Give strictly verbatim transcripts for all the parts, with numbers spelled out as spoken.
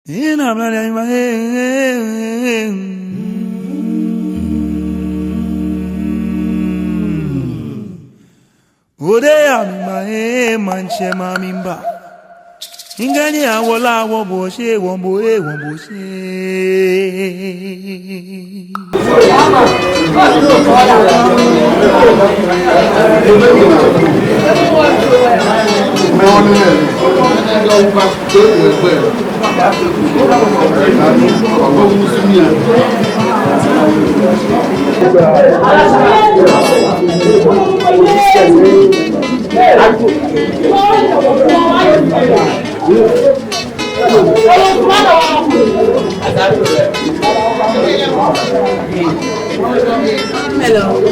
Ina mla ya ima, eh, eh, eh. Ode ya mi ma, eh, maŋtsɛ ma mi mba. Ŋkɛɛ ni awo lɛ awo bo shi, wo bo, eh, wo bo shi. Hello.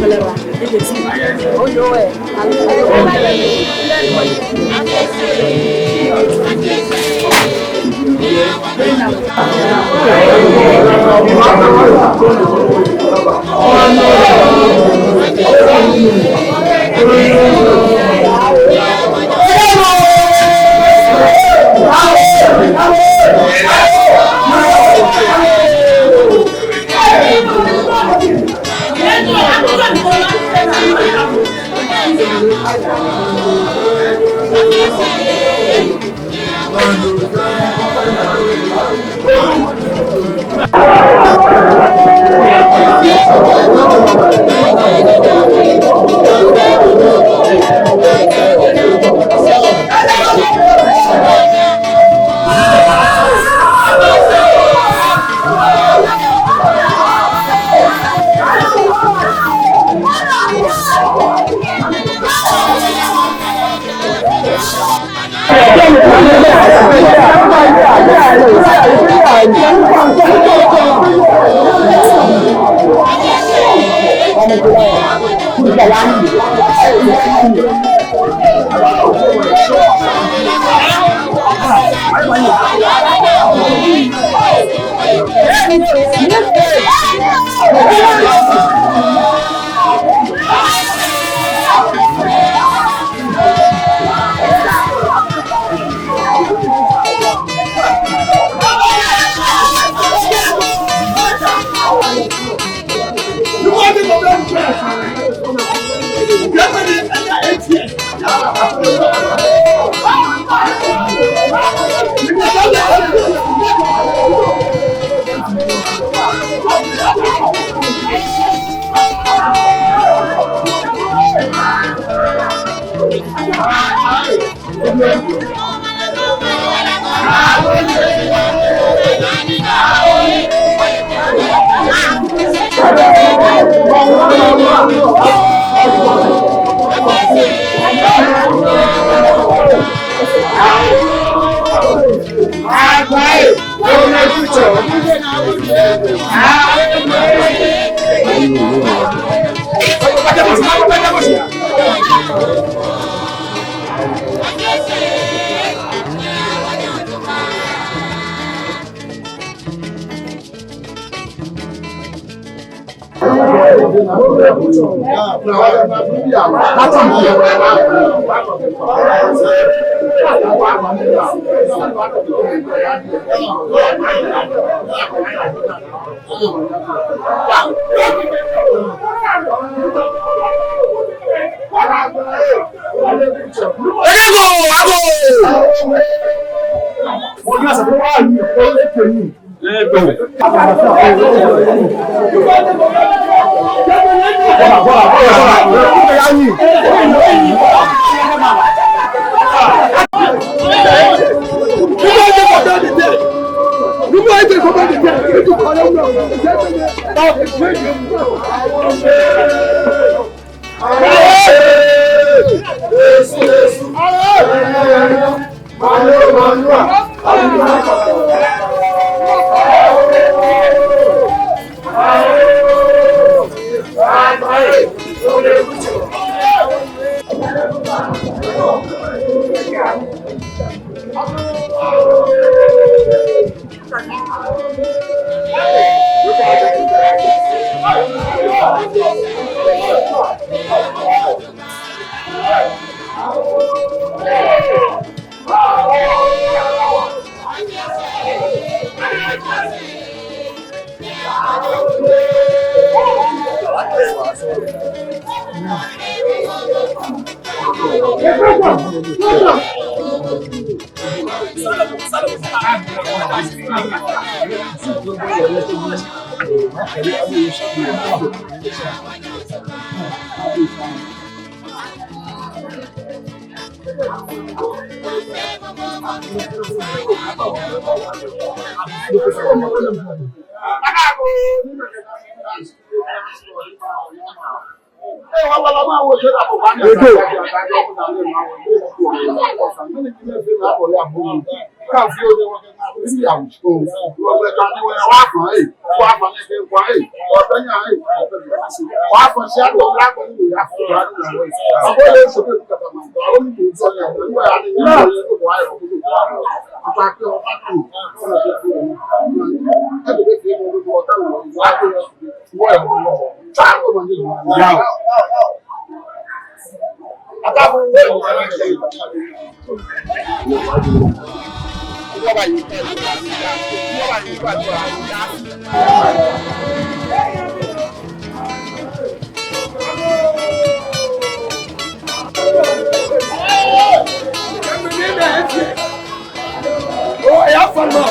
Oh, eya fama.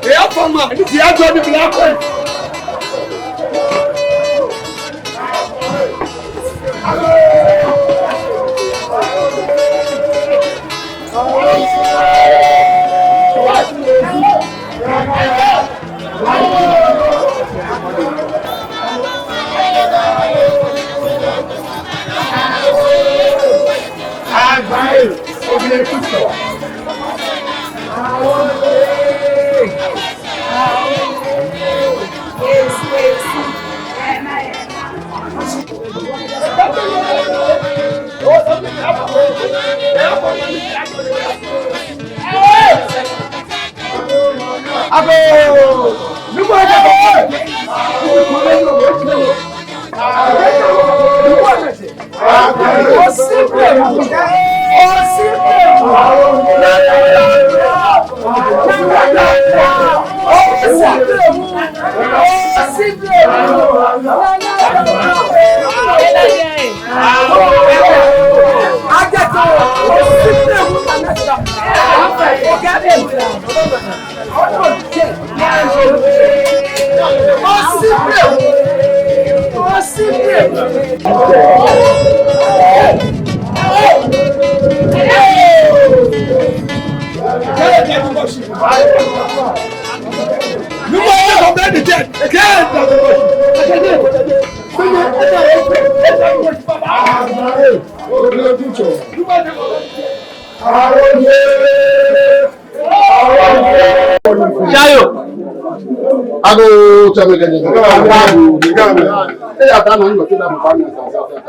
Eya fama. Ni ti ya jɔ ni bila ko. Shayo. Ago, tsɛmɛi kɛ nyɛmɛi. Ago, nyɛmɛi. Eya ta nɔ ni mɔ tɛ da mɔ ba mi sa sa sa.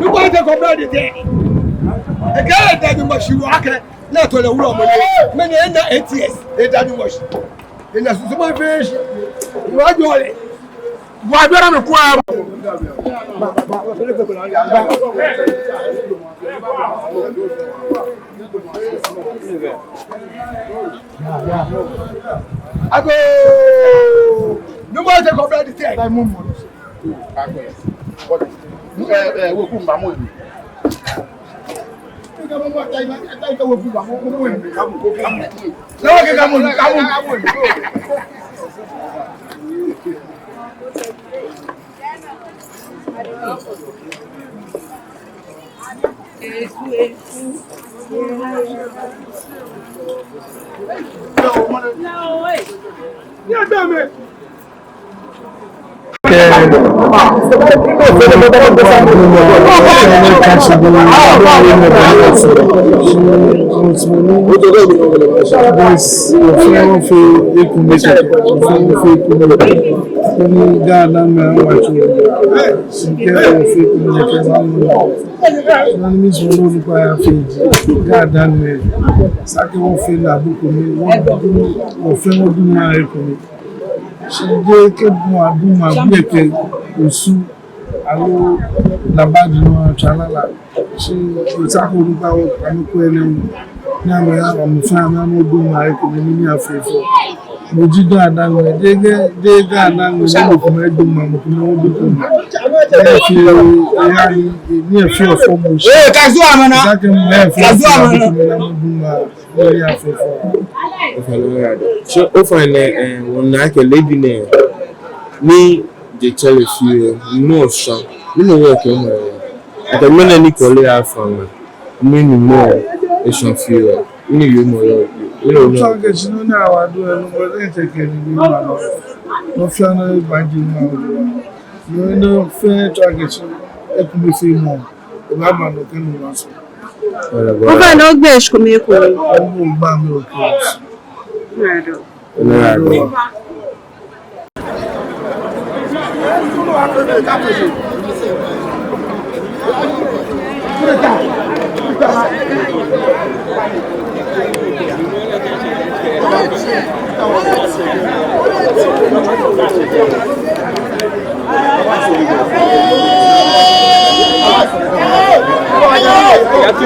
Nukpa tɛ kɔbla de tɛ. Ekɛɛ eda Nyɔŋmɔ shi waa akɛ, ni atɔ lɛ wulɔmɔ nɛɛ. Mɛni ena eight years, eda Nyɔŋmɔ shi. Ena susuma fɛɛ shi. Wa jɔ lɛ. Wa jɔ na mi kwa. Agoo! Nukpa tɛ kɔbla de tɛ. Ni miisumɔ ni onukpa ya fee ji, Ga Dangme, esa akɛ wɔfee nɔ ko ni wɔdu, wɔfɛɛ wɔdu maŋ ko ni. Shi jeee kɛ bɔ adu maŋ ko ni kɛ Osu aloo Labadi nɔ atswa lala. Shi esa akɛ onukpa wɔ, amɛkwɛ nɛɛ, ni amɛya, amɛfɛɛ amɛ, amɛdu maŋ ko ni, ni afee fɛo. Mɔ ji Ga Dangme, jeee Ga, jeee Ga Dangme, ni mɔ ko ma edu maŋ, mɔ ko ma edu maŋ. Ni efee, eya ni, ni efee ofɔmɔ shi. Ee, kazu amana. Esa akɛ mɔ efee, kazu amana. Mɔ ko ma edu maŋ, ni efee fɛo. Ofainɛ, ofainɛ, eh, wɔna akɛ lady nɛɛ, ni je tsɛre fioo, ni osha, ni mɔ wɔ kɛ mɔ. Ata mɛni ni kɔle afa ma. Mɛni mɔ, esha fioo, ni yɔɔ mɔ yɔɔ, ni yɔɔ mɔ. Tsɔɔ akɛ shi nɔ ni awa do lɛ, nɔ ko ni tsɛ kɛ ni yɔɔ mɔ nɔ. Nɔ fɛɛ nɔ eba ji mɔ. Nɔ, nɔ fɛɛ tsɔɔ akɛ shi, ekome fɛɛ mɔ, eba ma nɔ kɛ nɔ ma so. Ofainɛ, ogbɛi shi kome ko. Ogba mi okɛ. Nado. Nado.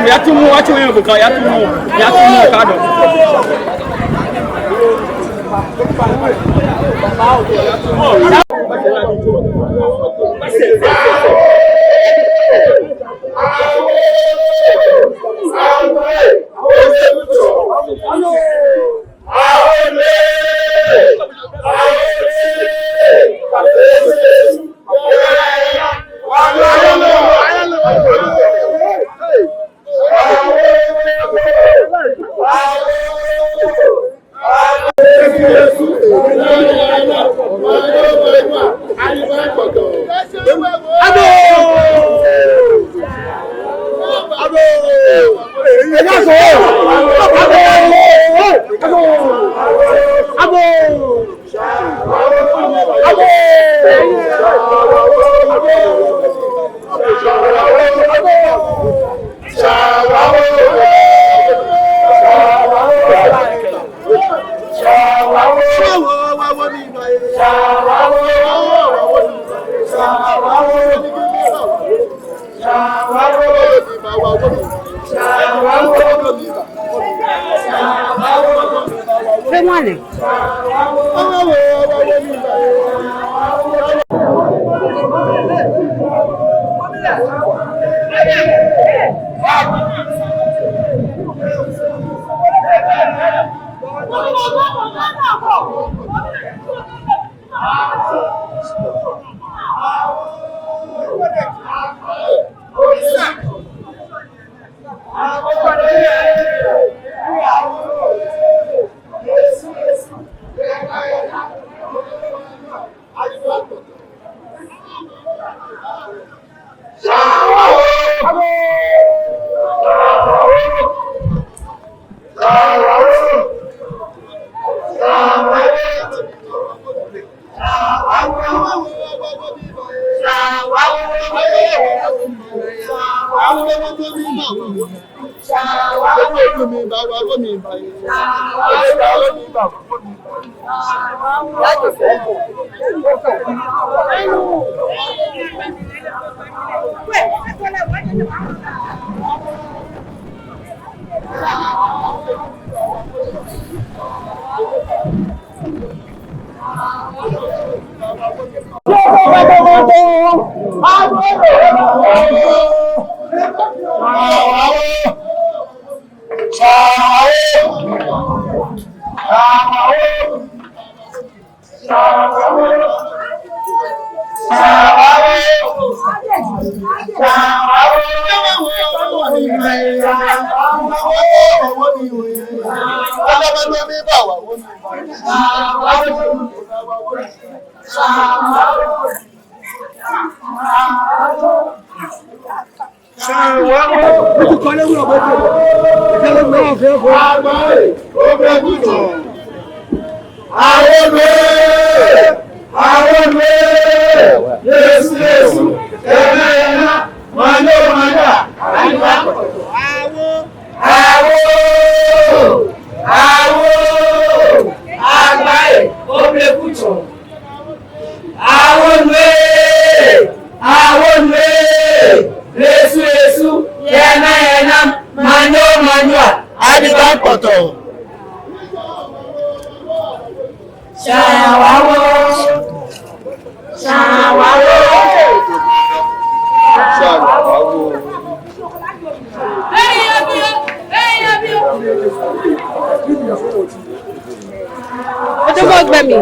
Yatumu, yatumu, yatumu, yatumu, kado. Awo nue! Awo nue! Yesu, Yesu, yɛ naa, yɛ naa, manyɔ, manyɔ, awo! Awo! Awo! Agbae, obleku tsɔ. Awo nue! Awo nue! Yesu, Yesu, yɛ naa, yɛ naa, manyɔ, manyɔ, adiba kpɔtɔ. Shawawo. Shawawo. Shawawo. Ojo ko gbɛ mi.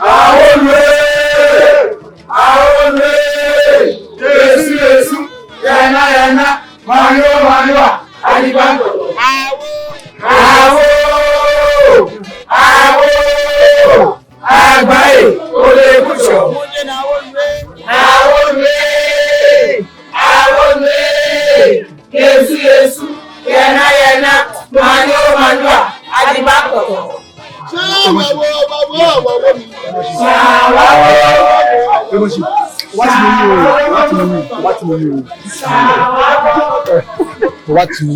Awo nue! Awo nue! Yesu, Yesu, yɛ naa, yɛ naa, manyɔ, manyɔ, adiba kpɔtɔ. Awo! Awo! Agbae, obleku tsɔ. Awo nue! Awo nue! Yesu, Yesu, yɛ naa, yɛ naa, manyɔ, manyɔ, adiba kpɔtɔ. Shawawo, wawo, wawo mi. Shawawo. Watch me, watch me, watch me. Watch me.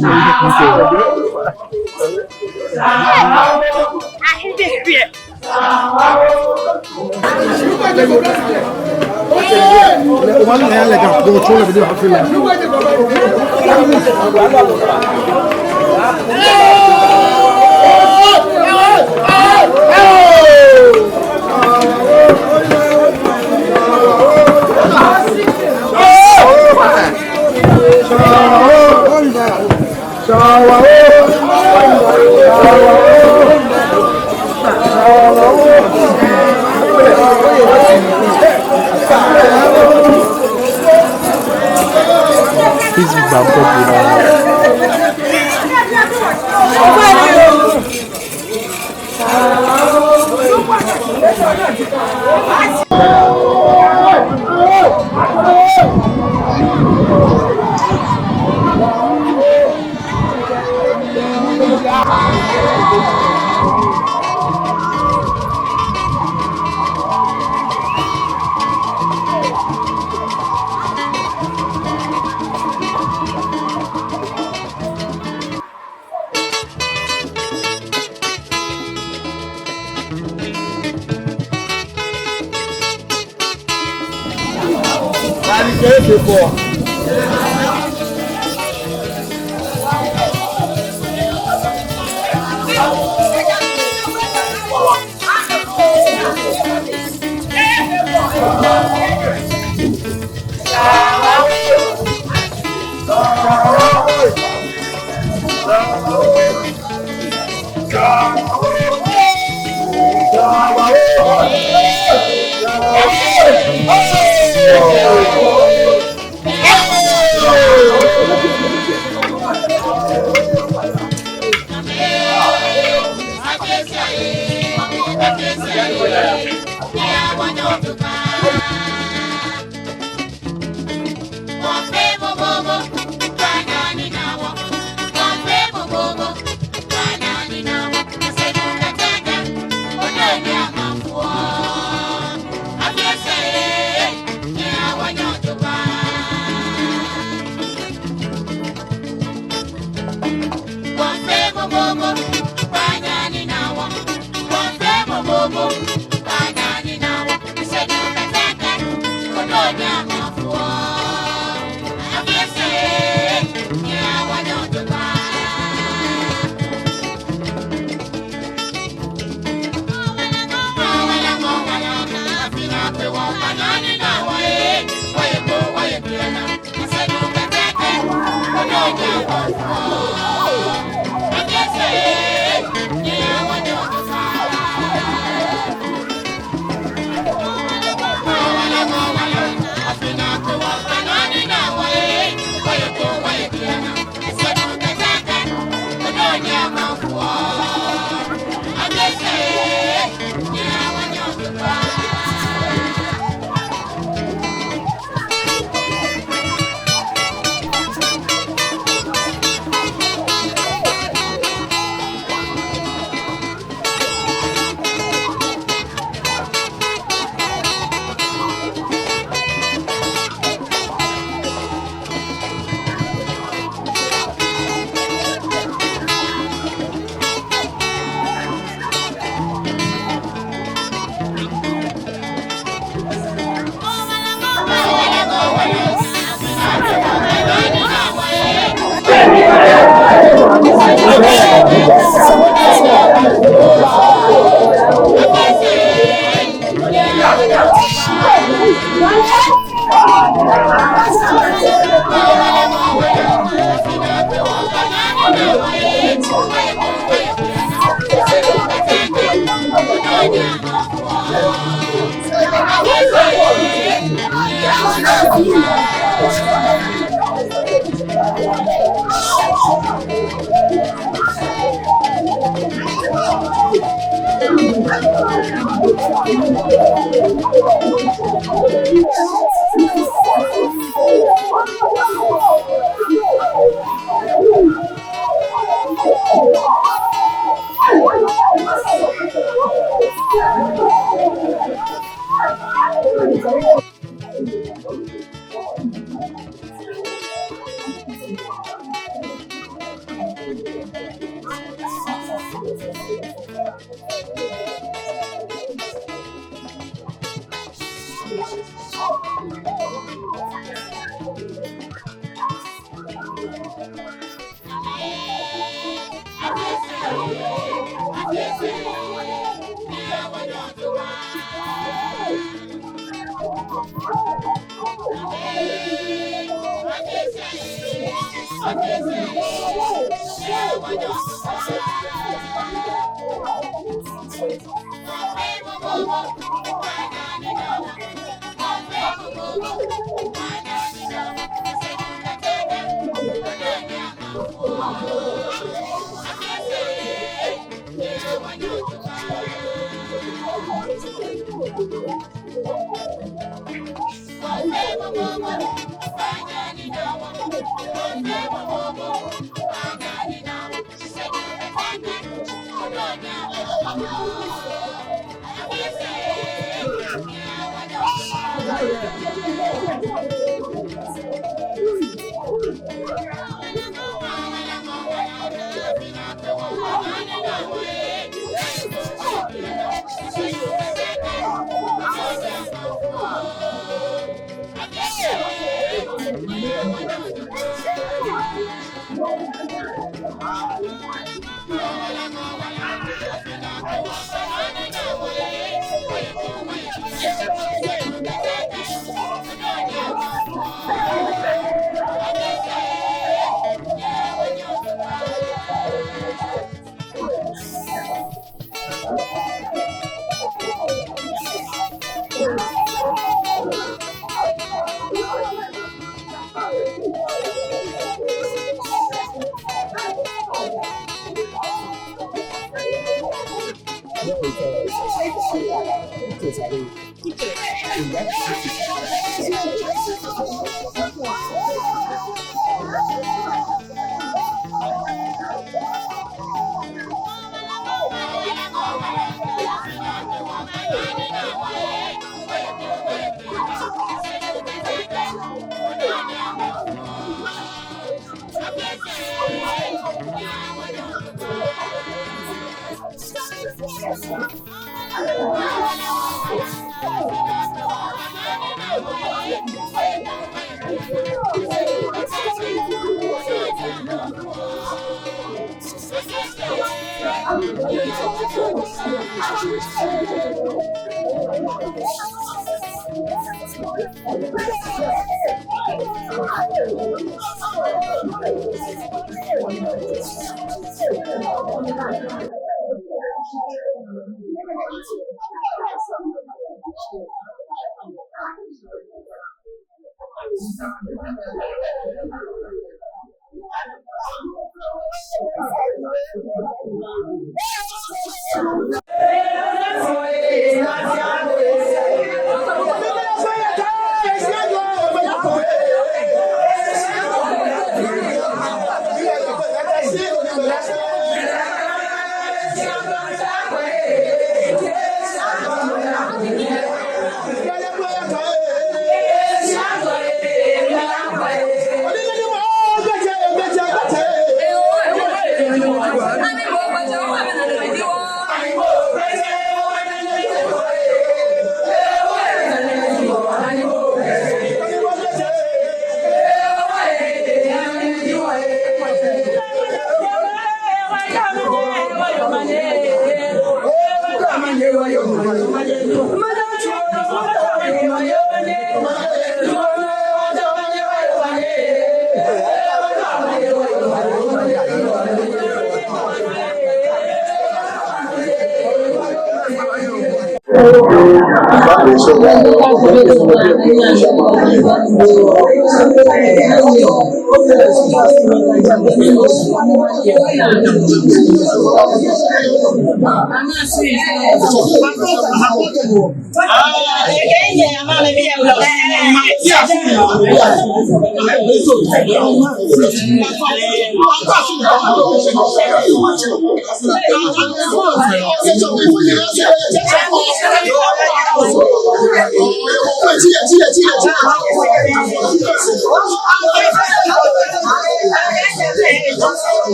This is my problem.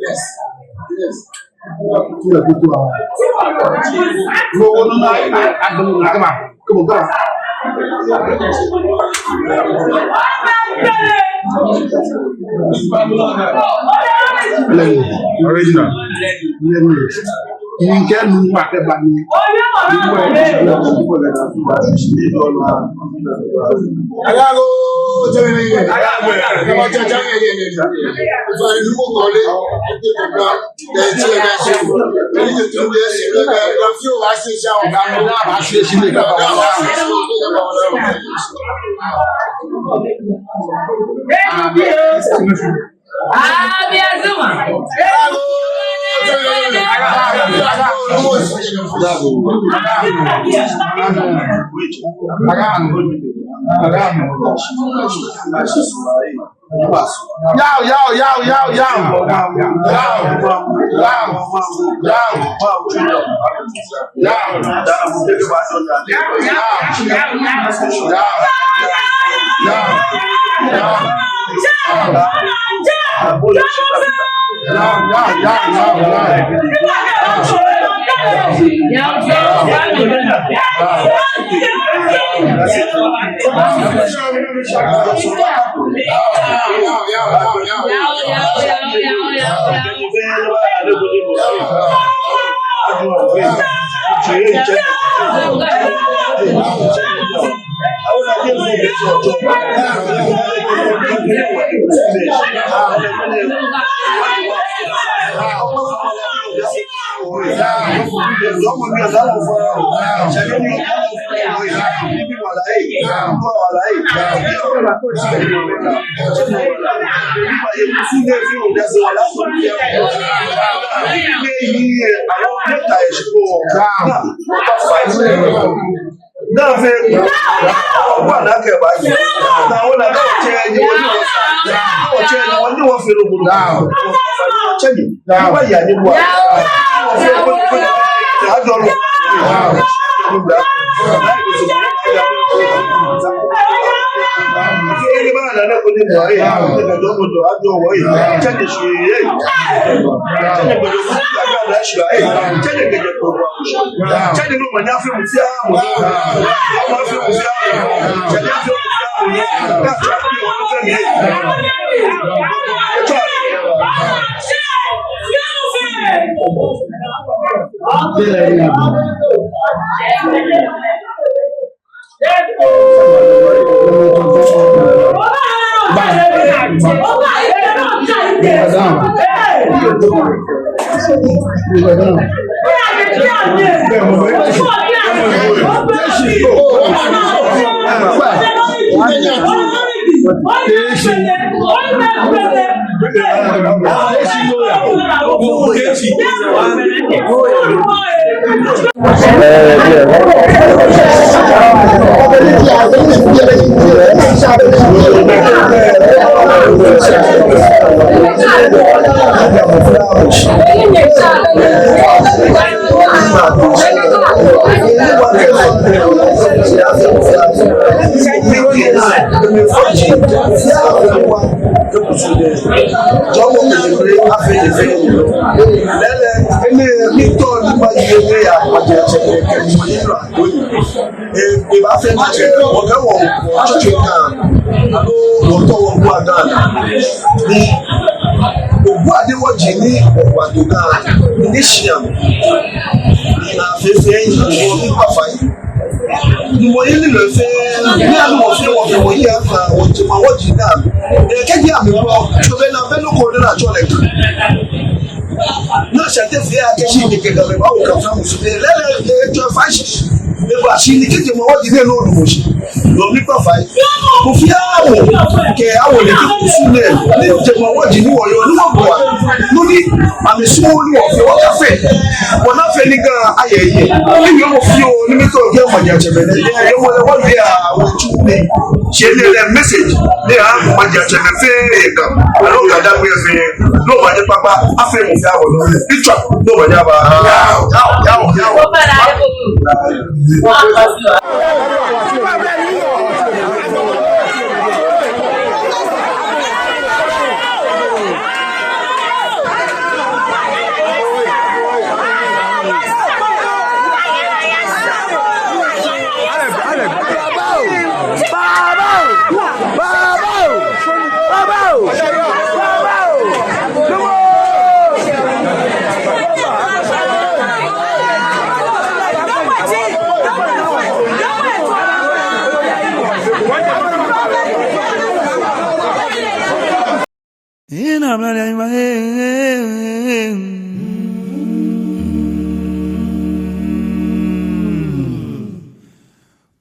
Yes. Yes. Come on, come on, come on. Original. Original. Ŋkɛ nu ma kɛ ba ni. Ayago, jɛmɛ ni. Ayago. Kama jɛ jɛ ni ni ni. Fari numu kɔle. Yao, yao, yao, yao, yao. Yao, yao, yao, yao. Yao. Naa fee. Wa na kɛ ba yi. Naa wɔ na kɛ cɛ ni wɔ ni wɔ sa. Kɛ cɛ ni wɔ ni wɔ fee lɛ bo. Cɛ ni. Wa ya ni wa. Wa fee ko ko. Ajɔ lɔ. Ni ba na ne ko ni mɔ ye. Ni bɛ dɔ ko dɔ ajɔ wɔ ye. Cɛ ni shi ye. Cɛ ni bɛ dɔ ko dɔ ajɔ shi ye. Cɛ ni bɛ dɔ ko. Cɛ ni nɔ ma nya fee mu fia mu. Ma fee mu fia mu. Cɛ ni fee mu fia mu. Ka cɛ ni wɔ fee mu. Lɛlɛ, enɛ mitɔ ni maye nɛɛ ya, maje atsɛ kɛ mɔ ni lɔ ato yi. Ee, ebaafee ni akɛ wɔkɛ wɔ tsɔtso Ga, aloo wɔtɔ wɔbua Ga, ni wɔbua ni wɔji ni wɔbua to Ga, ni shia, ni afee fɛɛ yi, wɔmiikpa fai. Ni wɔyi ni lɛ fɛɛ, ni anu wɔfɛɛ wɔfɛɛ wɔyi afa, wɔjemawɔji Ga. Ee, kɛji amɛbɔ, tso be na be nɔ ko ni atsɔ lɛ. Ni Ashanti fɛɛ akɛ shi ni kɛ Gamɛi baawo Ga fɛɛ musu. Lɛlɛ, etsɔ fai shi. Ebaashi ni kɛji jemawɔji nɛɛ nɔ nu shi. Nɔ ni kpa fai. Mɔ fɛɛ mɔ kɛ awo lɛ kɛ kusum nɛɛ. Ni jemawɔji ni wɔyɔɔ ni wɔbua. Nɔ ni amɛsumɔɔ ni wɔfee, wɔkafee. Wɔna fɛɛ ni Ga aye yɛ. Ni yɔɔ mɔ fɛɛ mɔ ni mitɔ kɛ maji atsɛmɛi nɛɛ. Yɔɔ mɔ lɛ wɔyɛ awo tsu nɛɛ. Shi enɛ lɛ message ni aha maji atsɛmɛi fɛɛ yɛ Ga, aloo Ga-Dangme fɛɛ, ni omanye kpakpa afee mɔ fɛɛ mɔ nɔ. Itswa, ni omanye aba. Yao, yao, yao, yao.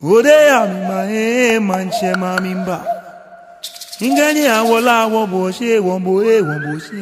Ode ya mi ma, ee, maŋtsɛ ma mi mba. Ŋkɛɛ ni awo lɛ awo bo shi, wo bo, ee, wo bo shi.